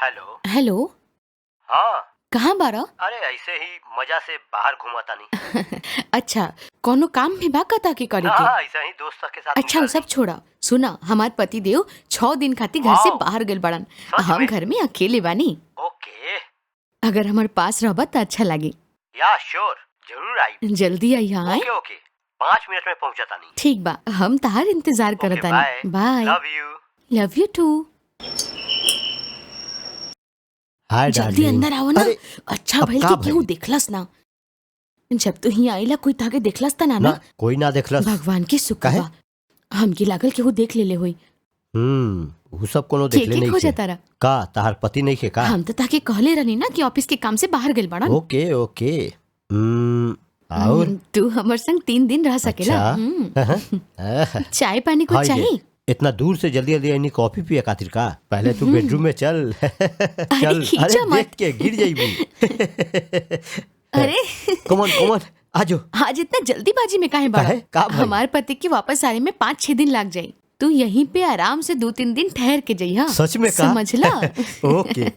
Hello. Hello. हाँ। कहाँ बारा? अरे ऐसे ही मजा से बाहर घूमा तानी। अच्छा, कोनो काम भी बा का ताके करे के? ना, ऐसे ही दोस्त के साथ अच्छा, वो निकल सब छोड़ा। सुना, हमार पति देव 6 दिन खातिर घर से वाओ। बाहर गइल बाड़न। सच हम में? घर में अकेले बानी। ओके। अगर हमार पास रहबा त अच्छा लागी। या श्योर, जरूर आई। जल्दी आई हाँ। ओके ओके, 5 मिनट में पहुंचा तानी। ठीक बा, हम तहार इंतजार ओके। करतानी। Bye. Bye. Love you. Love you too. Hi. जल्दी डार्लिंग। अंदर आओ ना। अरे, अच्छा अब भइल का कि केहू भइल? देखलस ना। जब तू हियां आइला कोई ताके देखलस त ना? ना। ना? कोई ना देखलस। भगवान के शुक्र काहे? बा, हमके लागल केहू देख लेले होई। उ सब कोनो के देखले के नहीं खोजा खे। तारा? का तहार पति नहीं खे का? हम तो ताके कहले रहनी ना कि ऑफिस के काम से बाहर गइल बाड़न। ओके ओके, और तू हमर संग 3 दिन रह सकेला। अच्छा। चाय पानी कुछ हाँ, ये चाहिए? इतना दूर से जल्दी जल्दी आईनी कॉफी पिए खातिर का? पहले तू बेडरूम में चल। चल। खींचा अरे, मत। देख के गिर जाइबू। अरे। कम ऑन, कम ऑन, आजो। आज इतना जल्दीबाजी में काहे बाड़ा? काहे? का भइल? हमार पति के वापस आने में 5-6 दिन लाग जाई। तू यहीं पे आराम से 2-3 दिन ठहर के जइहा। सच में का? समझला? ओके।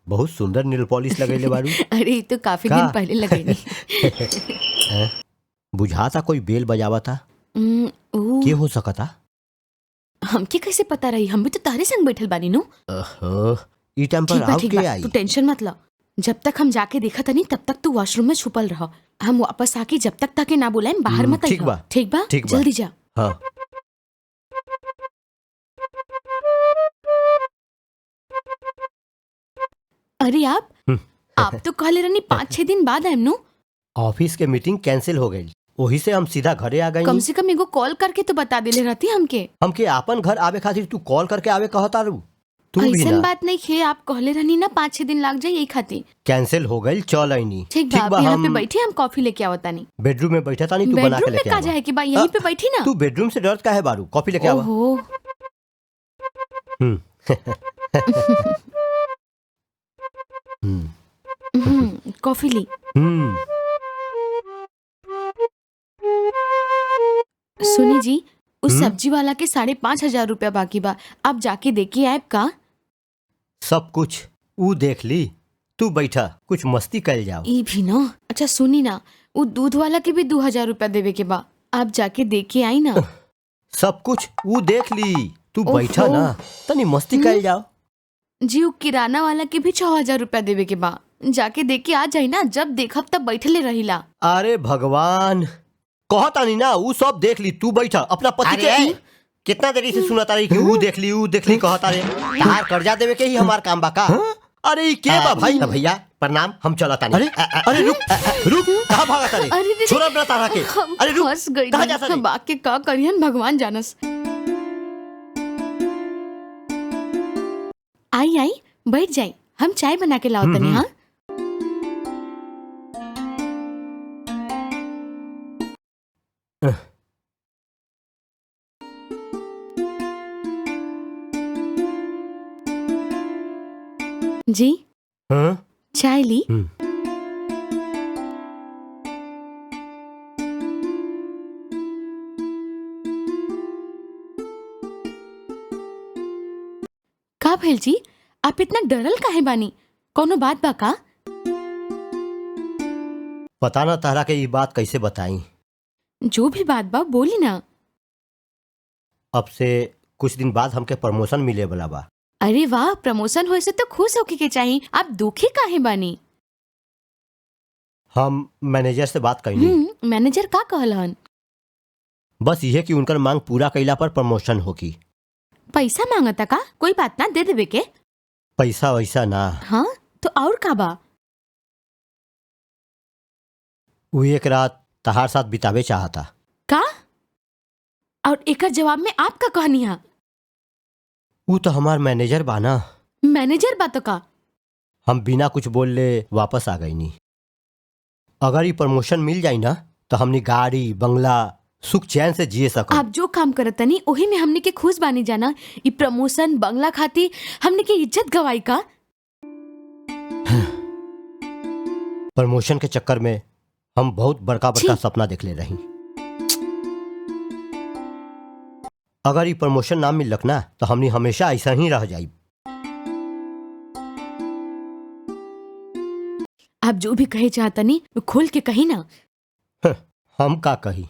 बहुत सुंदर नेल पॉलिश लगैले बारू। अरे, ई तो काफी का? दिन पहले लगैनी। हैं? बुझाता कोई बेल बजावता। ओ। के हो सकता? हमके कैसे पता रही? हम भी तो तारे संग बैठल बानी नु। अहो, ई टाइम पर ठीक बा। आउ ठीक के बा। आई? तू टेंशन मत ल। जब तक हम जाके देखा तनी, तब तक तू वॉशरूम में छुपल रह। हम वापस आके जब तक ताके ना बुलाएम, बाहर मत ठीक आइहा। बा। ठीक बा? ठीक बा। जल्दी जा। हाँ। अरे आप, आप तो कहले रहनी 5-6 दिन बाद आएम नु। ऑफिस के मीटिंग कैंसिल हो गई, वही से हम सीधा घरे आ गई। कम से कम एगो कॉल करके तो बता देले रहती हमके। हमके आपन घर आवे खातिर तू कॉल करके आवे कहता रू? तू भी ऐसन ना। बात नहीं खे, आप कहले रहनी ना 5-6 दिन लाग जाए, यही खातिर। कैंसिल हो गई, चल आईनी। ठीक बा, आप बा। यहाँ पे हम बैठे, हम कॉफी लेके आवतानी। बेडरूम में बैठा तानी, तू बना के बेडरूम में लेके का आवा। जाए के बा? यहीं पे बैठी ना। तू बेडरूम से डरत काहे बारू? कॉफी लेके आवा। ओहो। हम्म। कॉफी ली। सुनी जी, उस सब्जी वाला के 5,500 रुपया बाकी बा, आप जाके देखिए आएब का? सब कुछ ऊ देख ली, तू बैठा, कुछ मस्ती कल जाओ। ई भी ना। अच्छा सुनी ना, वो दूध वाला के भी 2,000 रुपया देवे के बा, आप जाके देखे आई ना। सब कुछ ऊ देख ली, तू ओहो। बैठा ना, तनी मस्ती कल जाओ। जी, वो किराना वाला के भी 6,000 रुपया देवे के बा, जाके देख के आ जाई ना। जब देखब तब बैठले रहिला। अरे भगवान, कहता नहीं ना, ऊ सब देख ली, तू बैठा अपना पति अरे, के। कितना देरी से सुना तारी कि ऊ देख ली, ऊ देख ली कहता रे। तार कर्जा देवे के ही हमार काम बा का? अरे, ई के बा भाई? त भैया प्रणाम, हम चलत तानी। अरे अरे, रुक रुक, कहाँ भागा तारे? अरे रे रे। छोड़ अपना तारा के। हम अरे रुक। फंस गई। कहाँ जाता रे? बाकी का करियन भगवान जानस। आई आई, बैठ जाई, हम चाय बना के लाओ तनी। हाँ। जी। हाँ? चाय ली। का भइल जी, आप इतना डरल काहे बानी? कोनो बात बा का? पता ना तारा के ई बात कैसे बताई। जो भी बात बा, बोली ना। अब से कुछ दिन बाद हमके प्रमोशन मिले वाला बा। अरे वाह, प्रमोशन होए से तो खुश होके के चाहिए, आप दुखी काहे बानी? हम मैनेजर से बात कैनी। मैनेजर का कहलन? बस इहे कि उनकर मांग पूरा कैला पर प्रमोशन होगी। पैसा मांगता का? कोई बात ना, दे देवे के। पैसा वैसा ना। हाँ, तो और का बा? वो एक रात तहार साथ बितावे चाहता। का? और एकर जवाब में आप का कहनी हा? वो तो हमार मैनेजर बा ना। मैनेजर बा तो का? हम बिना कुछ बोलले वापस आ गई नी। अगर ये प्रमोशन मिल जाई ना, तो हमनी गाड़ी, बंगला, सुख चैन से जिए सकब। आप जो काम करत तनी, ओही में हमने के खुश बानी जाना। ई प्रमोशन, बंगला खाती हमने के इज्जत गवाई का? प्रमोशन के चक्कर में हम बहुत बड़का बड़का छी। सपना देख ले रही। अगर ये प्रमोशन ना मिलक ना, तो हमनी हमेशा ऐसा ही रह जाई। आप जो भी कहे चाहतनी खोल के कही ना। हम का कही,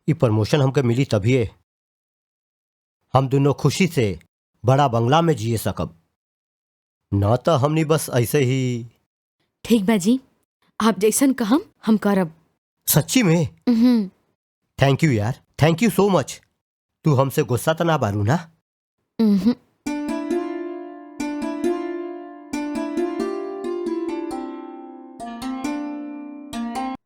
ई प्रमोशन हमके मिली तभी हम दोनों खुशी से बड़ा बंगला में जिए सकब, ना तो हमनी बस ऐसे ही। ठीक बाजी, आप जैसन कहम हम करब। सच्ची में? Thank you यार, thank you so much. तू हमसे गुस्सा तो ना बारू ना?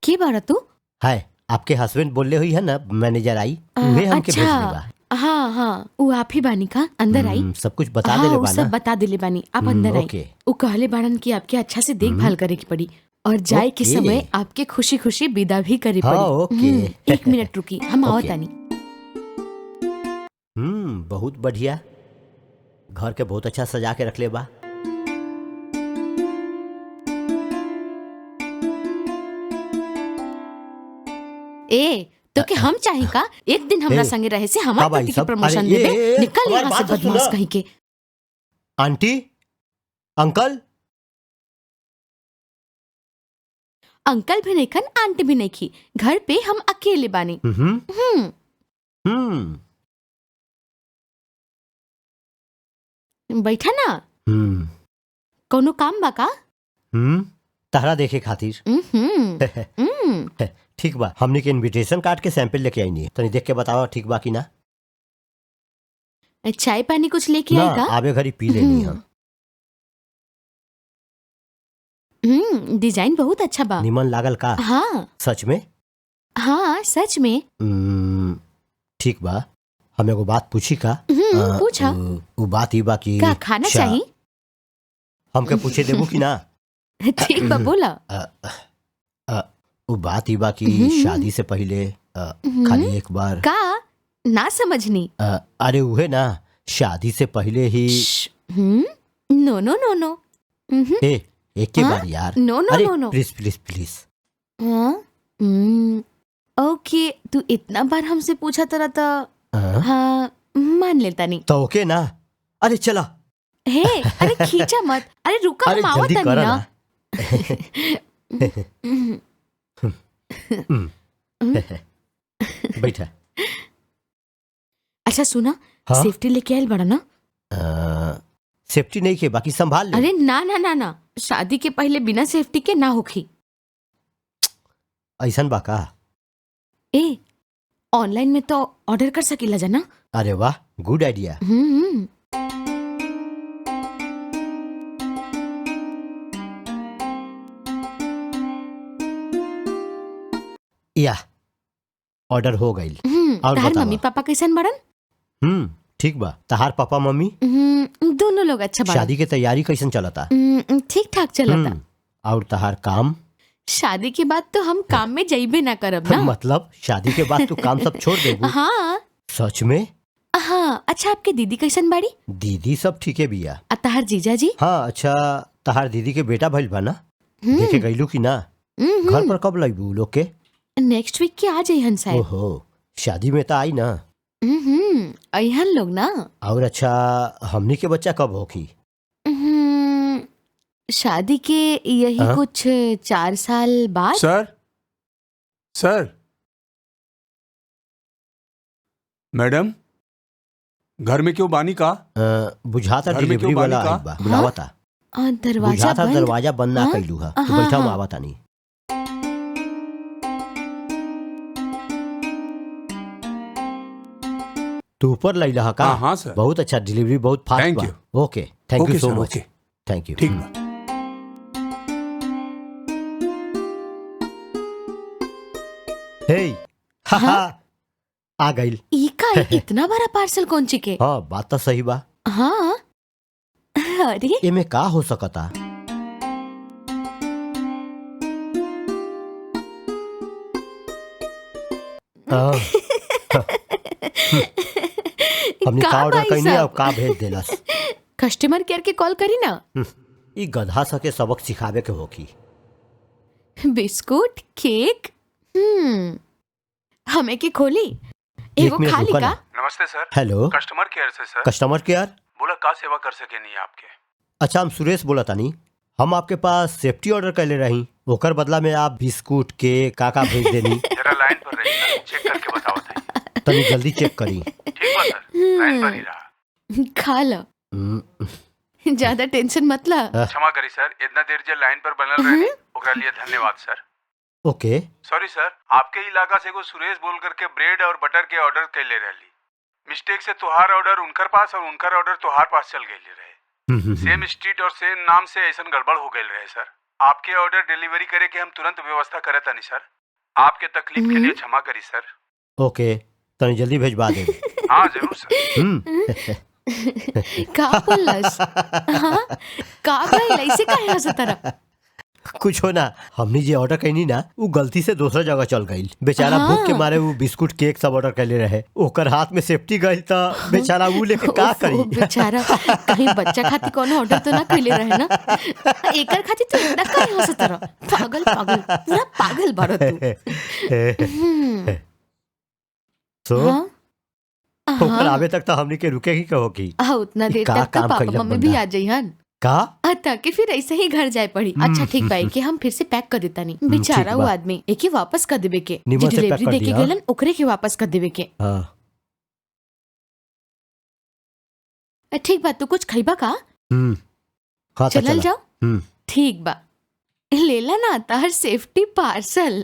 के बारा तू? हाय, आपके हस्बैंड बोले हुई है ना मैनेजर आई, वे हमके भेज देगा। हाँ हाँ, वो आप ही बानी का अंदर आई, सब कुछ बता देले बानी। सब बता देले बानी, आप अंदर आई। वो कहले बाड़न कि आपके अच्छा से देखभाल करे की पड़ी और जाए के समय आपके खुशी खुशी विदा भी करे पड़ी। एक मिनट रुकी, हम आवत आनी। बहुत बढ़िया, घर के बहुत अच्छा सजा के रख ले बा। ए तो के हम चाहे का एक दिन हमरा संगे रहे से हमार पति के प्रमोशन देबे। निकल यहाँ से बदमाश कहीं के। आंटी, अंकल, अंकल भी नहीं खन, आंटी भी नहीं खी, घर पे हम अकेले बानी। बैठा ना। कोनो काम बा का? तारा देखे खातिर। ठीक बा, हमने के इनविटेशन कार्ड के सैंपल लेके आई नहीं, तनी देख के बताओ ठीक बा कि ना। चाय पानी कुछ लेके आई का? आवे घरी पी लेनी हम। डिजाइन बहुत अच्छा बा। निमन लागल का? हाँ। सच में? हाँ सच में। ठीक बा, हम एगो बात पूछी का? पूछा। वो बात ही बा कि का खाना चाहिए? हमके पूछे देबू कि ना? ठीक बा बोला। वो बात ही बा कि शादी से पहले खाली एक बार। का ना समझनी? अरे उहे ना, शादी से पहले ही। नो नो नो नो, ए एक के बार यार। No no no no, please please please. Okay, तू इतना बार हमसे पूछा तरह तो हाँ मान लेता नहीं तो ओके ना। अरे चला। हे अरे खींचा मत, अरे रुका, हम आवत नहीं ना। बैठा। अच्छा सुना, हाँ? सेफ्टी लेके आयल बड़ा ना? सेफ्टी नहीं के, बाकी संभाल ले। अरे ना ना ना ना, शादी के पहले बिना सेफ्टी के ना होखी। ऐसन बा का? ए ऑनलाइन में तो ऑर्डर कर सकीला जाना। अरे वाह, गुड आइडिया। या ऑर्डर हो गई। और तहार मम्मी पापा कैसन बड़न? ठीक बा। तहार पापा मम्मी? दोनों लोग अच्छा बा। शादी के तैयारी कैसन चलता? ठीक ठाक चलता। और तहार काम? शादी के बाद तो हम काम में जाइबे ना करब ना। मतलब शादी के बाद तू काम सब छोड़ देबू? हाँ। सच में? हाँ। अच्छा आपके दीदी कैसन बाड़ी? दीदी सब ठीक है बिया। तहार जीजा जी? हाँ। अच्छा तहार दीदी के बेटा भइल बा ना, देखे गईलू की ना? घर पर कब लईबू लोग के? नेक्स्ट वीक के आ जाइहन साहब। ओहो, शादी में तो आई ना। अहन लोग ना। और अच्छा हमनी के बच्चा कब होखी? शादी के यही कुछ 4 साल बाद। सर, सर, मैडम, घर में क्यों बानी का? बुझाता डिलीवरी वाला आइल बा, बुलावता। दरवाजा बंद, दरवाजा बंद ना कइलू हा, तो बैठा हम आवता नहीं। तू ऊपर लैला का? हाँ सर। बहुत अच्छा, डिलीवरी बहुत फास्ट बा। Okay, thank you so much. Thank you. ठीक बा। हे हा हा, आ गइल। ई का इतना बड़ा पार्सल कौन ची के? हाँ बात तो सही बा। हाँ। अरे एमे का हो सकता? हमने का ऑर्डर कइनी और का भेज देलस। कस्टमर केयर के कॉल करी ना। ई गधा सके सबक सिखावे के होखी। बिस्कुट केक हमें के खोली एगो खाली का। नमस्ते सर। हेलो, कस्टमर केयर से सर। कस्टमर केयर बोला, का सेवा कर सके नहीं आपके? अच्छा हम सुरेश बोला तानी, हम आपके पास सेफ्टी ऑर्डर कर ले रही, ओकर बदला में आप बिस्कुट केक काका भेज देनी। जरा लाइन पर रहिए सर, चेक करके बताओ ताई। तनी जल्दी चेक करी। ठीक बा सर, लाइन पर ही रहा। खा लो, ज्यादा टेंशन मत ला। क्षमा करी सर, इतना देर जे लाइन पर बनल रहे ओकरा लिए धन्यवाद सर। ओके। सॉरी सर, आपके इलाका से एगो सुरेश बोल करके ब्रेड और बटर के ऑर्डर कैले रहली। मिस्टेक से तुहार ऑर्डर उनकर पास और उनकर ऑर्डर तुहार पास चल गए रहे। सेम स्ट्रीट और सेम नाम से ऐसा गड़बड़ हो गई रहे सर। आपके ऑर्डर डिलीवरी करे के हम तुरंत व्यवस्था करे तानी सर। आपके तकलीफ के लिए क्षमा करी सर। ओके, तनी जल्दी भेजवा दे। हाँ जरूर सर। का बोलस? हाँ, का भइल? ऐसे काहे हंसत रहा? कुछ हो ना, हमनी जे ऑर्डर कैनी ना वो गलती से दूसरा जगह चल गई। बेचारा भूख के मारे वो बिस्कुट केक सब ऑर्डर कैले रहे, ओकर हाथ में सेफ्टी गई त बेचारा वो लेके का करी। बेचारा कहीं बच्चा खातिर कोनो ऑर्डर तो ना कैले रहे ना? एकर खातिर तू इतना काहे हंसत रहा? पागल पागल, पूरा पागल बारो तू। सो ओकर आवे तक तो हमनी के रुके ही कहो की। हाँ, उतना देर तक तो पापा मम्मी भी आ जाइहन। का ताकि फिर ऐसे ही घर जाए पड़ी। अच्छा ठीक भाई के हम फिर से पैक कर देता नहीं। बेचारा वो आदमी एक ही वापस कर देवे के, डिलीवरी दे के गेलन ओकरे के वापस कर देवे के। हाँ। ठीक बा, तू कुछ खइबा का? हाँ, चलल जाओ। ठीक बा, लेला ना तार सेफ्टी पार्सल।